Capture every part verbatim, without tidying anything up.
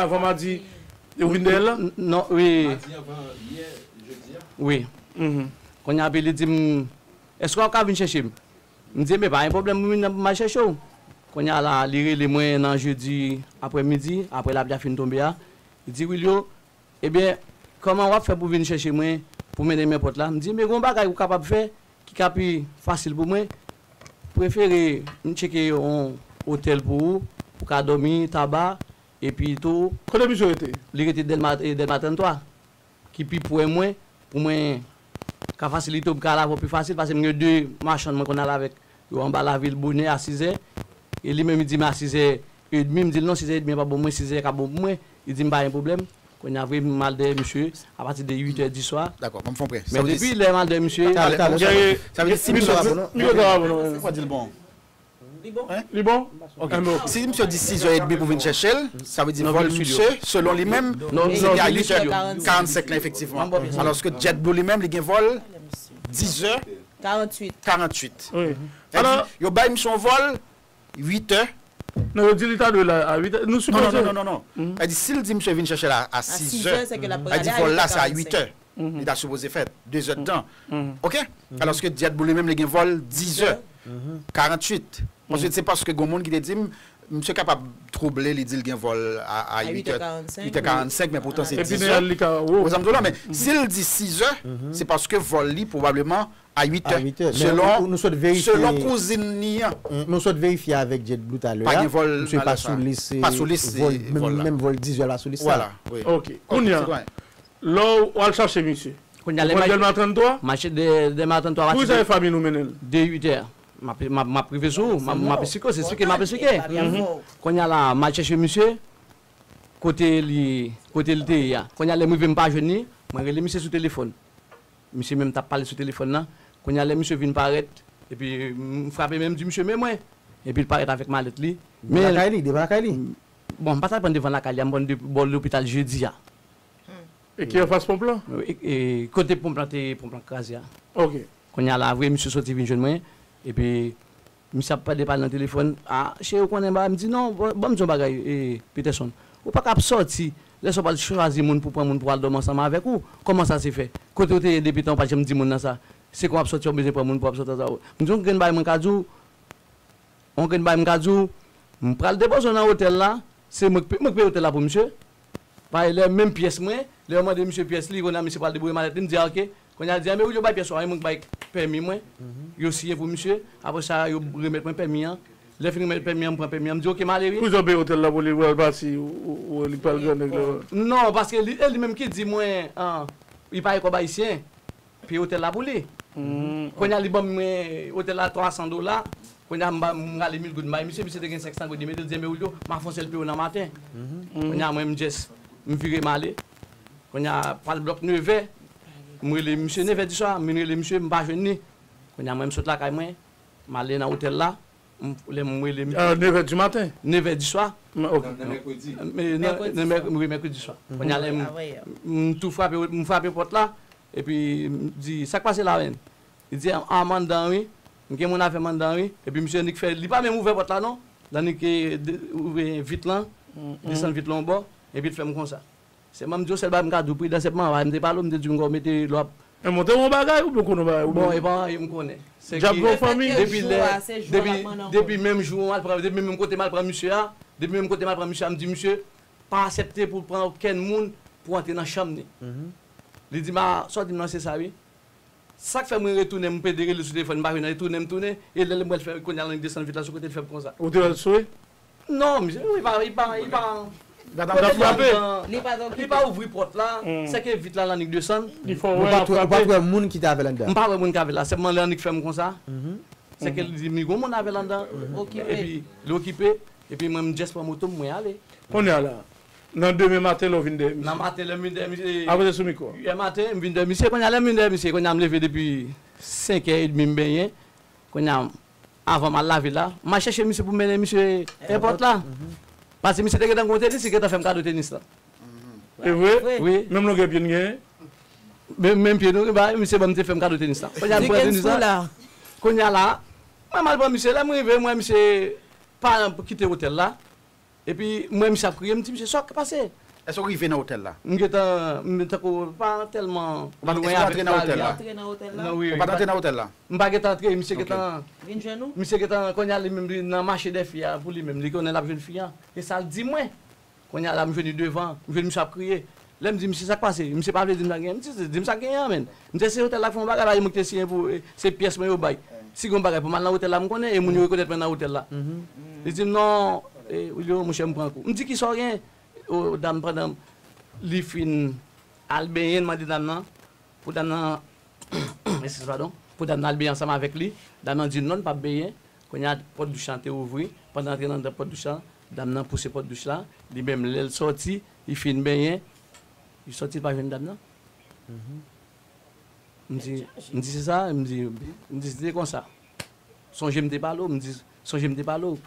Avan madi, ou vin dèyè l la? N- Non, wi. Madi anvan yè, jedi a? Wi. Mhm. Kounye a, epi li di m, èske w ka vin chèche m? M di, men pa gen pwoblèm, m vin nan, m al chèche w. Kounye a la, li rele mwen nan jedi aprèmidi, apre lapli a fin tonbe a. Li di, Wilio, ebyen, kòman w ap fè pou vin chèche mwen, pou mennen m èpòt la? M di, men gen yon bagay ou kapab fè, ki ka pi fasil pou mwen, prefere m tcheke yon otèl pou ou, pou ka dòmi, taba, epi tou, Kote misye rete? Li rete Dèlma, e, Dèlma trannntwa, ki pi pre mwen, pou mwen ka fasilite w, pou ka lave w pi fasil, paske m gen de machann mwen konn al avèk yo anba lavil bonè a sizè, e li menm li di m a sizè edmi, m di l non, sizè edmi an pa bon pou mwen, sizè ka bon pou mwen, li di m pa gen pwoblèm. Kounye a vre, m al dèyè misye apati de uitè di swa. Dakò, ban m fè yon prè. Men depi lè m al dèyè misye, Talè, talè, sa vle di si misye di, misye ta bon, non? Fò di l bon. Li bon? Li bon? Ok. Si misye di sizè edmi pou vin chèche l, sa vle di vòl misye, selon li menm, se te a uitè karannsenk la, efektivman. Alòske JetBlue li menm, li gen vòl dizè karanntuit. Karanntuit. Wi. Alò, yo bay misye yon vòl uitè. Non, yo di li ta dwe la a uitè. Nou sipoze. Non, non, non, non, non. Sa di, si l di misye vin chèche l a sizè, sa di vòl la se a uitè. Li ta sipoze fèt, dezèdtan. Ok? Alòske JetBlue li menm, li gen vòl dizè karanntuit. Paske se paske gen moun ki te di m, misye kapab twouble, li di l gen vòl a, a uitè, uitè karannsenk, men poutan se dizè. Ou sa m di w la, men si l di sizè, se paske vòl li pwobableman a uitè. Selon, selon kouzin li an. Nou sot verifye avèk JetBlue talè a. Pa gen vòl, misye pa sou lis, pa sou lis vòl, menm vòl dizè pa sou lis la. Ok. Kounye a, lè w al chache misye, ou pran Dèlma trannntwa? M al chèche Dèlma trannntwa. Poukisa e fanmi nou mennen l? De uitè. M ap, m ap, m ap rive sou ou, m ap, m ap esplike w, se esplike m ap esplike. Kounye a la, m al chèche misye, kote li, kote li te ye a. Kounye a, lè m rive, m pa jwenn li, mwen rele misye sou telefòn. Misye menm t ap pale sou telefòn nan. Kounye a, lè misye vin parèt, epi m frape men m di misye, men mwen. Epi l parèt avèk malèt li. Men lakay li, devan lakay li? Bon, m pa t al pran devan lakay li a, m pran de bò lopital Jedi a. E ki anfas ponp lan? E, e, kote ponp lan te, ponp lan kraze a. Ok. Kounye a la, vre, misye soti vin jwenn mwen. Epi, misye ap pale, pale nan telefòn. A, cheri, ou konnen bagay? M di, non, ban, ban m di yon bagay, e, Peterson. Ou pa ka ap sòti, lè sa w pral chwazi moun pou pran moun pou al dòmi ansanm avèk ou. Kòman sa se fè? Kote w te ye depi tan, ou pa t janm di moun nan sa? Se kon w ap sòti, w bezwen pran moun pou w ap sòti ansanm. M di, yon grenn bagay mwen ka di w, Yon grenn bagay m ka di w, m pral depoze w nan otèl la, se mwen k pe-, mwen k peye otèl la pou misye. Paske lè menm pyès mwen, lè yo mande misye pyès li, kounye a misye pral debouye malèt li, m di, a, oke. Kounye a l di, a, men wi, yo bay pyès ou a, mwen k bay pèmi mwen. Yo siyen pou misye, apre sa, yo remèt mwen pèmi an. Lè fin remèt pèmi an, m pran pèmi an, m di, oke, m ale wi. Poukisa w peye otèl la pou li, pou l pati, ou, ou, ou li pral grannèg la? Non, paske li, e li menm ki di mwen, an, li pa gen kòb ayisyen. Peye otèl la pou li. Kounye a li ban mwen otèl la twa san dola. Kounye a m ba, m rale mil goud m bay misye, misye te gen senk san goud li mete, l di, enben Wilio, m a fè yon sèl peye w nan maten. Kounye a mwen m just, m vire m ale. Kounye a pral blòk nevè, m rele misye nevè di swa, m vin rele misye, m pa jwenn li. Kounye a mwen m sot lakay mwen, m ale nan otèl la. M, lè m rele m... Ah, nevè di maten? Nevè di swa. Ok. Nan, nan mèkredi. Men, nan, nan mèk-, wi, mèkredi swa. Kounye a lè m, m tou frape, m frape pòt la, epi m di, sa k pase la menm? Li di, a, m anndan wi. M gen moun avè m anndan wi. Epi misye annik fè, li pa menm ouvè pòt la non. L annik, e, de-, ouvè vit lan, desann vit lan yon bò, epi l fè m konsa. Sèlman m di w sèl bagay m ka di w, pridan sèlman, m te pale w, m te di w m ka mete lòp. Men montre w yon bagay, oubyen w konnen yon bagay, oubyen... Bon, e pa anyen m konnen. Se ke depi lè, depi, depi menm jou m al pran, depi menm kote m al pran misye a, depi menm kote m al pran misye a, m di misye, pa aksepte pou pran okenn moun pou antre nan chanm ni. Li di m, a, sa w di m nan se sa wi. Sa k fè mwen retounen, m pede rele sou telefòn, m pa jwenn, retounen, m tounen, e lè m pral fè kounye a l annik desann vit la, sou kote l fè m konsa. Ou te wè l swe? Non, misye, li pa, li pa, li pa, li pa, li pa ouvri pòt la, se ke vit la l annik desann. Li fè w wè l ap frape. Ou pa t wè moun ki te avè l anndan? M pa wè moun ki avè l la, sèlman l annik fè m konsa. Se ke li di m li gon moun avè l anndan. Epi li okipe, epi mwen m just pran moto m, mwen ale. Kounye a la, nan demen maten lè w vin dèyè misye. Nan maten lè m vin dèyè misye. Apre se sou mikwo a. Yè maten, m vin dèyè misye. Kounye a lè m vin dèyè misye, kounye a m leve depi senk è edmi m benyen. Kounye a, avan m al lave la, m al chèche misye pou m mennen misye èpòt la. Paske misye te gentan gon tenis, li gentan fè m kado tenis la. E vre? Wi. Menm longè pye n genyen? Menm, menm pye nou, ba, misye ban m te fè m kado tenis la. Kounye a m pran tenis la. Kounye a la, mwen m al pran misye, lè m rive, m wè misye pa kite otèl la. Epi m wè misye ap kriye, m di, "Misye, sa k pase?" Èske w rive nan otèl la? M gentan, m tankou pa tèlman lwen avèk lari a. Ou pa t antre nan otèl la? Nan, wi, wi. Ou pa t antre nan otèl la? M pa gentan antre, misye gentan, misye gentan, kounye a li menm li nan mache dèyè fi a pou li menm, li konnen l ap jwenn fi a. E sa l di mwen. Kounye a la, m jwenn li devan, m jwenn misye ap kriye. Lè m di misye, "Sa k pase?" Misye pa vle di m sa genyen. M di, "Di m sa genyen an, menn." M di, "Se otèl la k fè yon bagay la, e mwen ki te siyen pou, e, se pyès mwen yo bay. Si gen yon bagay pou m al nan otèl la, m konnen, e moun yo rekonèt mwen nan otèl la." Li di m, "Non, e, Wilio, monchè, m pran kou." M di, "Kisa w genyen?" O, dam, pandan li fin al benyen, l mande dam nan, pou dam nan, eskize, padon, pou dam nan al benyen ansanm avèk li. Dam nan di, "Non, l p ap benyen." Kounye a, pòt douch lan te ouvri. Pandan l antre nan pòt douch lan, dam nan pouse pòt douch la. Li menm, lè l sòti, li fin benyen, li sòti, li pa jwenn dam nan. M di, m di, "Se sa?" M di, m di, "Se te konsa. Sonje m te pale w." M di, "Sonje m te pale w."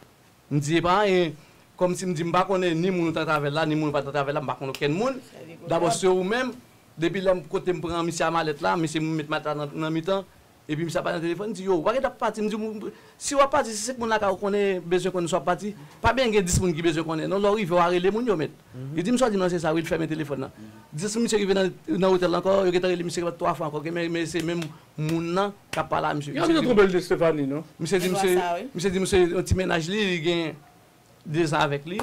M di, "E pa anyen." Kòmsi m di, "M pa konnen ni moun ou t antre avè l la, ni moun ou pa t antre avè l la, m pa konn okenn moun. Dabò, se ou menm." Depi lè m, kote m pran misye a malèt la, misye met malèt la nan, nan mitan. Epi misye ap pale nan telefòn, m di, "Yo, ou pa gentan pati." M di, "Si w ap pati, se senk moun lakay ou konnen, bezwen konnen si w ap pati. Pa byen gen dis moun ki bezwen konnen, non, lè w rive, w a rele moun yo, mèt." Li di m, "Sa w di m nan, se sa, wi." L fèmen telefòn nan. Dis misye rive nan, nan otèl la ankò, yo gentan rele misye twa fwa ankò, men, men se menm moun nan k ap pale a misye. Yo gentan twonpe l de Stephanie, non? Misye di, misye, misye di, misye, yon ti mennaj li, li gen dezan avèk li.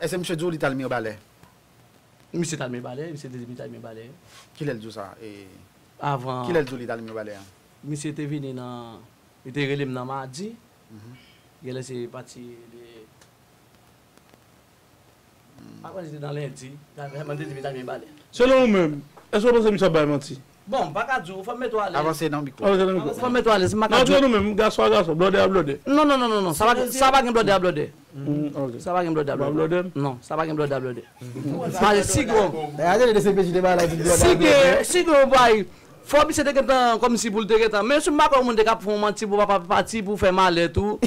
Èske misye di w li t al Mibalè? Misye t al Mibalè, misye te di m li t al Mibalè. Kilè l di w sa? E, avan. Kilè l di w li t al Mibalè an? Misye te vini nan, li te rele m nan madi. Genlè se pati de, pa kwè se te nan lendi. Mwen te di m li t al Mibalè. Selon ou menm, èske w panse misye ap bay manti? Bon, m pa ka di w, fò m mete w alèz. Avanse nan mikwo. Avanse nan mikwo. Fò m mete w alèz, m pa ka di w. Non, antre nou menm, gason a gason, blòdè a blòdè. Non, non, non, non, non, sa pa, sa pa gen blòdè a blòdè. Mm, ok. Sa pa gen blòdè a blòdè. Pa blòdè? Non, sa pa gen blòdè a blòdè. Pale si gwo. Gade de C P J te bay la, di blòdè a blòdè. Si gen, si gen yon bay, fò misye te gentan, kòmsi pou l te gentan. Men si m pa kwè yon moun te ka fè yon manti pou papa pati pou fè malè tou.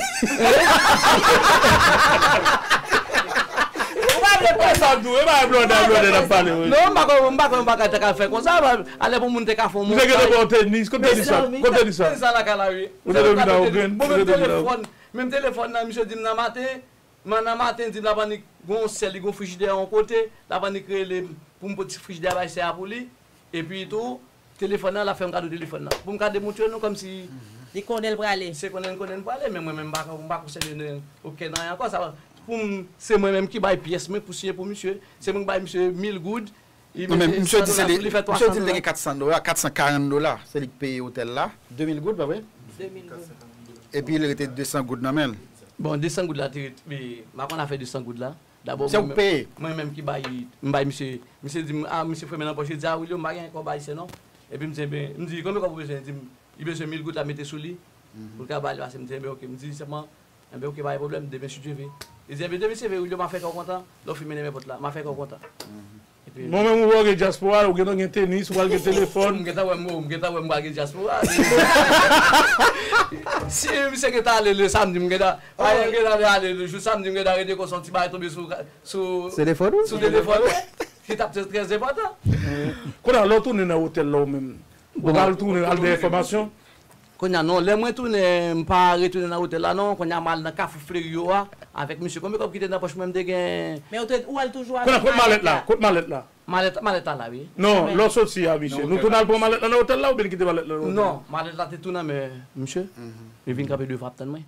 Ou pa vle pran sa w di w, e pa blòdè a blòdè n ap pale, wi. Non, m pa kwè, m pa kwè yon bagay te ka fè konsa. Alè pou moun te ka fè yon montaj. Misye gentan ba w tenis, kote tenis la? Kote tenis la? Tenis la lakay la, wi. Ou te vin nan Ogren? Bon, menm telefòn, menm telefòn nan, misye di m nan maten, man nan maten, di m l ap annik gon sèl, li gon frijidè yon kote, l ap annik rele m pou m pote frijidè a bay sè a pou li. Epi tou, telefòn nan, l ap fè m kado telefòn nan. Pou m ka demontre nou kòmsi. Li konnen l prale. Se konnen l konnen l prale, men mwen menm, m pa, m pa konsène nan okenn anyen ankò. Sa, pou m, se mwen menm ki bay pyès mwen pou siyen pou misye. Se mwen ki bay misye mil goud. Non, men misye di se li, misye di li te gen kat san dola, kat san karant dola. Se li k peye otèl la. De mil goud, pa vre? De mil goud. Epi li rete de san goud nan men l. Bon, de san goud la te ret, men, m pa konn afè de san goud la. Dabò, se ou k peye? Mwen menm ki bay, m bay misye, misye di m, a, misye fouye men nan pòch, li di, a, Wilio, m pa gen kòb ayisyen non. Epi m di, enben, m di, konbyen kòb ou bezwen? Li di m, li bezwen mil goud la mete sou li, pou l ka ba li, pase m di, enben, ok. M di, sèlman, enben, ok, pa gen pwoblèm, demen si Dye ve. Li di, enben, demen si Dye ve, Wilio, m a fè kè w kontan, lè w fin mennen men pòt la, m a fè kè w kontan. Epi mwen menm, ou wè w gen dyaspora, ou gentan gen tenis, ou pral gen telefòn. M gentan wè m, m gentan wè m pral gen dyaspora. Si misye gentan ale le samdi, m gentan, pa m gentan ale le jou samdi, m gentan rete konsa, yon ti bagay tonbe sou, sou telefòn ou? Sou telefòn mwen, ki t ap trè, trè enpòtan. Kounye a, lè w tounen nan otèl la ou menm, ou pral tounen al dèyè enfòmasyon? Kounye a non, lè mwen tounen, m pa retounen nan otèl la non, kounye a m al nan Kafou Fleri yo a, avèk misye. Konbyen kòb ki te nan pòch mwen, m te gen. Men ou te, ou al toujou avèk malèt la? Kounye a, kot malèt la? Malèt, malèt la la, wi. Non, lè w soti a, misye. Nou tounen al pran malèt la nan otèl la oubyen l kite malèt la nan otèl la? Non, malèt la te tou nan men misye. Li vin kanpe devan ap tann mwen.